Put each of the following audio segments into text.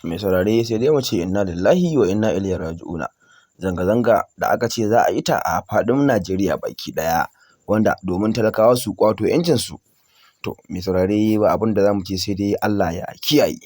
Mai saurare, sai dai mu ce inna lillahi wa inna ilaihi raji'una. Zanga-zanga da aka ce za a yi ta a faɗin Najeriya baki ɗaya, wanda domin talakawa su ƙwato 'yancinsu. To mai saurare, ba abin da za mu ce sai dai Allah ya kiyaye.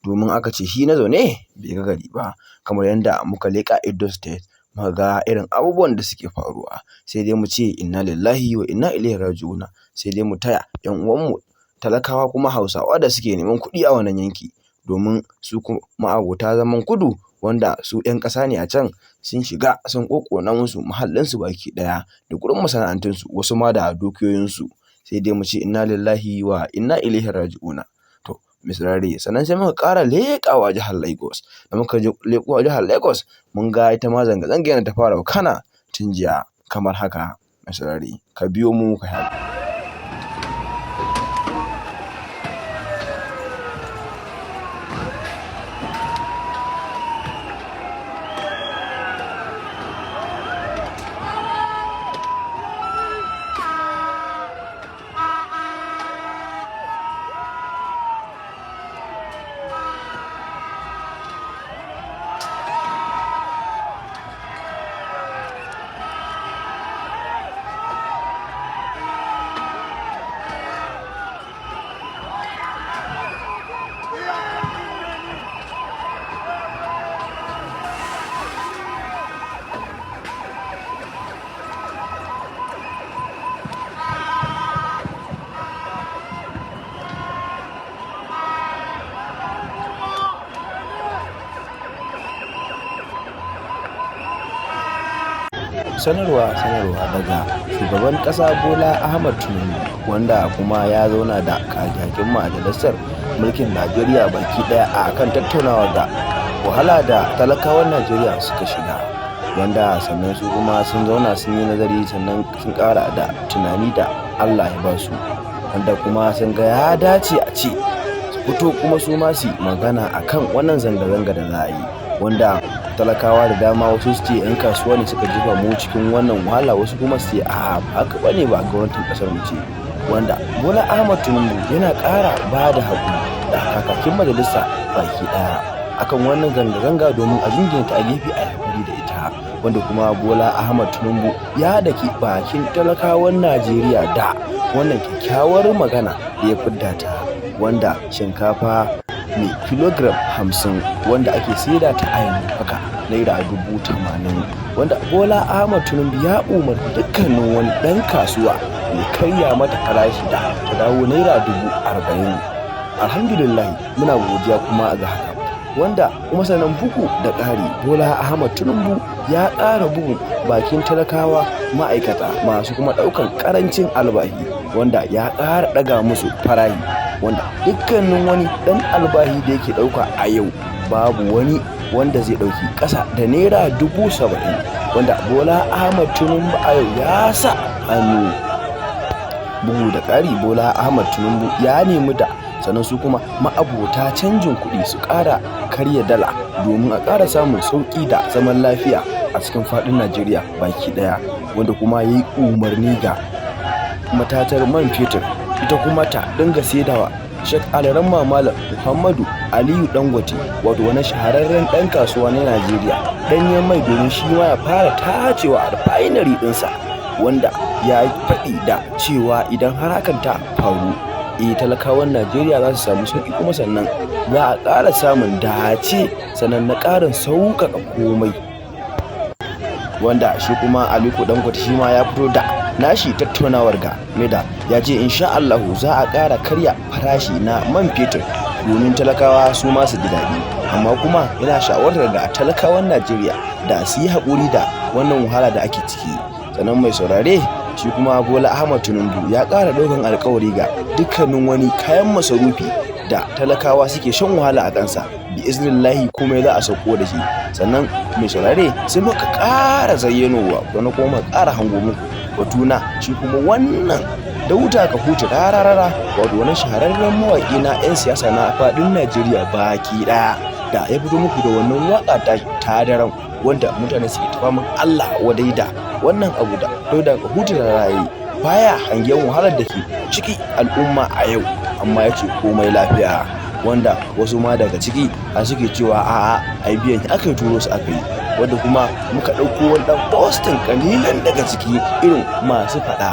Domin aka ce shi na zaune bai ga gari ba, kamar yadda muka leƙa Edo State muka ga irin abubuwan da suke faruwa. Sai dai mu ce inna lillahi wa inna ilaihi raji'una. Sai dai mu taya 'yan uwanmu talakawa kuma Hausawa da suke neman kuɗi a wannan yanki, domin su kuma ma'abota zaman kudu, wanda su 'yan ƙasa ne a can, sun shiga sun ƙoƙƙona musu muhallinsu baki ɗaya da gurin masana'antunsu, wasu ma da dukiyoyinsu. Sai dai mu ce inna lillahi wa inna ilaihi raji'una. To mai saurare, sannan sai muka ƙara leƙawa jihar Lagos. Da muka leƙo jihar Lagos, mun ga ita ma zanga-zanga yana ta fara wakana tun jiya kamar haka. Mai saurare, ka biyo mu ka sanarwa daga shugaban ƙasa Bola Ahmad Tinubu, wanda kuma ya zauna da kakakin majalisar mulkin Najeriya baki ɗaya a kan tattaunawa ga wahala da talakawan Najeriya suka shiga, wanda sannan su kuma sun zauna sun yi nazari, sannan sun ƙara da tunani da Allah ya ba su, wanda kuma sun ga ya dace a ce su fito kuma su ma su magana akan wannan zanga-zanga da za a yi, wanda talakawa da dama wasu su ce 'yan kasuwa ne suka jefa mu cikin wannan wahala, wasu kuma su ce a'a, ba haka bane ba, gwamnatin kasar mu ce. Wanda Bola Ahmad Tinubu yana ƙara ba da haƙuri da kakakin majalisa baki ɗaya akan wannan zanga-zanga domin a jingina ta a gefe a haƙuri da ita, wanda kuma Bola Ahmad Tinubu ya daki bakin talakawan Najeriya da wannan kyakkyawar magana da ya fidda ta, wanda shinkafa mai kilogiram 50 wanda ake saida ta a yanzu haka naira 80,000, wanda Bola Ahmad Tinubu ya umarci dukkanin wani ɗan kasuwa ya karya mata farashi da ta dawo naira 40,000. Alhamdulillah, muna godiya kuma ga haka. Wanda kuma sannan bugu da ƙari, Bola Ahmad Tinubu ya ƙara bugun bakin talakawa ma'aikata masu kuma ɗaukan ƙarancin albahi, wanda ya ƙara ɗaga musu farahi, wanda dukkanin wani ɗan albahi da yake ɗauka a yau babu wani wanda zai ɗauki ƙasa da naira 70,000, wanda Bola Ahmad Tinubu a yau ya sa hannu. Bugu da ƙari, Bola Ahmad Tinubu ya nemi da sannan su kuma ma'abota canjin kuɗi su ƙara karya dala domin a ƙara samun sauƙi da zaman lafiya a cikin faɗin Najeriya baki ɗaya, wanda kuma ya yi umarni ga matatar man fetur ita kuma ta dinga saidawa Sheikh Alaramma Malam Muhammadu Aliyu Dangote, wato wani shahararren ɗan kasuwa na Najeriya, ɗanyen mai domin shi ma ya fara tacewa a refinery ɗinsa, wanda ya faɗi da cewa idan har hakan ta faru, talakawan Najeriya za su samu sauƙi, kuma sannan za a ƙara samun dace sannan na ƙarin sauƙaƙa komai. Wanda shi kuma Aliko Dangote shi ma ya fito da nashi tattaunawar ga da ya ce insha Allahu za a ƙara karya farashi na man fetur domin talakawa su ma su ji daɗi, amma kuma yana shawartar ga talakawan Najeriya da su yi haƙuri da wannan wahala da ake ciki. Sannan mai saurare, shi kuma Bola Ahmad Tinubu ya ƙara ɗaukan alƙawari ga dukkanin wani kayan masarufi da talakawa suke shan wahala a kansa, bi iznillahi komai za a sauko da shi. Sannan mai saurare, sai muka ƙara zayyanowa wani kuma muka ƙara hango muku batuna shi kuma wannan Dauda Kahutu Rarara, wato wani shahararren mawaƙi na 'yan siyasa na faɗin Najeriya baki ɗaya, da ya fito muku da wannan waƙa ta tadaran, wanda mutane suke tafa min Allah wadai da wannan abu da Dauda Kahutu Rarara baya hangen wahalar da ke ciki al'umma a yau, amma ya ce komai lafiya. Wanda wasu ma daga ciki a suke cewa a'a, ai biyan aka yi, turo su aka yi. Wanda kuma muka ɗauko wani ɗan posting kalilan daga ciki irin masu faɗa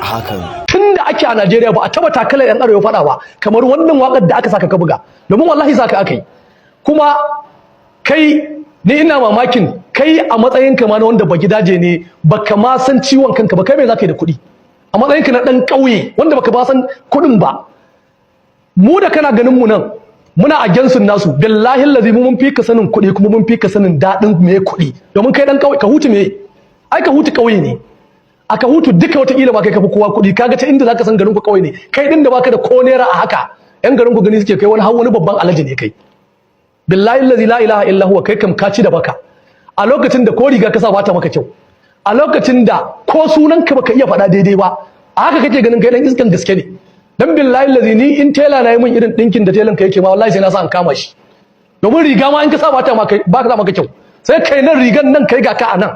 a hakan. Tun da ake a Najeriya ba a taba takalar yan arewa faɗa ba kamar wannan wakar da aka saka ka buga, domin wallahi saka aka yi. Kuma kai, ni ina mamakin kai a matsayin ka ma na wanda ba gidaje ne, baka ma san ciwon kanka ba. Kai me zaka yi da kuɗi a matsayin ka na ɗan ƙauye wanda baka ba san kuɗin ba? Mu da kana ganin mu nan muna a gensun nasu, billahi lazi mu mun fi ka sanin kuɗi, kuma mun fi ka sanin daɗin me kuɗi. Domin kai ɗan ƙauye, ka hutu me ai, ka hutu ƙauye ne aka hutu duka. Wataƙila ba kai kafi kowa kuɗi. Kaga ta inda zaka san garin ku ƙauye ne, kai din da baka da ko naira a haka, yan garin ku gani suke kai wani har wani babban alaji ne kai. Billahi allazi la ilaha illa huwa, kai kam ka ci da baka a lokacin da ko riga ka sa bata maka kyau, a lokacin da ko sunan ka baka iya faɗa daidai ba, a haka kake ganin kai dan iskan gaske ne. Dan billahi allazi ni in tela na yi min irin dinkin da telan ka yake ma, wallahi sai na sa an kama shi. Domin riga ma in ka sa bata maka, ba ka maka kyau, sai kai nan rigan nan, kai ga ka a nan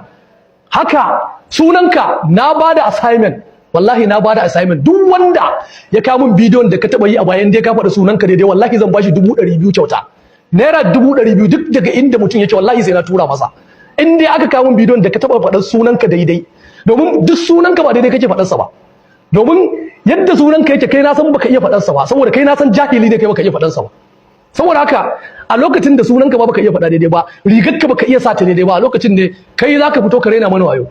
haka sunanka. Na bada assignment, wallahi na bada assignment, duk wanda ya kawo min bidiyon da ka taba yi a bayan dai ka faɗi sunanka daidai, wallahi zan bashi 200,000 kyauta, ₦200,000. Duk daga inda mutum yake, wallahi sai na tura masa in dai aka kawo min bidiyon da ka taba faɗar sunanka daidai. Domin duk sunanka ba daidai kake faɗarsa ba. Domin yadda sunanka yake, kai na san baka iya faɗarsa ba, saboda kai na san jahili ne kai, baka iya faɗarsa ba. Saboda haka a lokacin da sunanka ba baka iya faɗa daidai ba, rigarka baka iya sa ta daidai ba, a lokacin ne kai zaka fito ka raina mana wayo.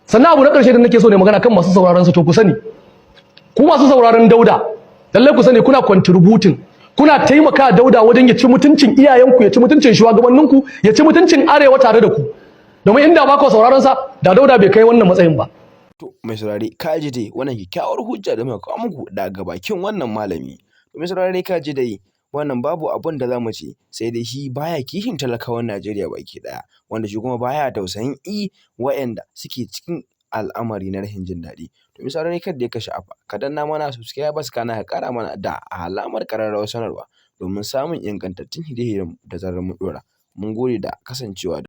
Sannan abu na ƙarshe da nake so ne magana kan masu sauraron su, to ku sani, ku masu sauraron Dauda, lallai ku sani kuna contributing, kuna taimaka Dauda wajen ya ci mutuncin iyayenku, ya ci mutuncin shugabanninku, ya ci mutuncin arewa tare da ku. Domin inda ba ku sauraron sa, da Dauda bai kai wannan matsayin ba. To mai saurare, ka ji dai wannan kyakkyawar hujja da muka kawo muku daga bakin wannan malami. To mai saurare, ka ji dai wannan, babu abun da za mu ce sai dai shi baya kishin talakawan Najeriya baki ɗaya, wanda shi kuma baya tausayin wa'anda suke cikin al'amari na rashin jin daɗi. To mai saurare, kada ka sha'afa, ka danna mana subscribe, kana ka ƙara mana da alamar ƙararrawar sanarwa domin samun ingantattun shirye-shiryen da zarar mun ɗora. Mun gode da kasancewa da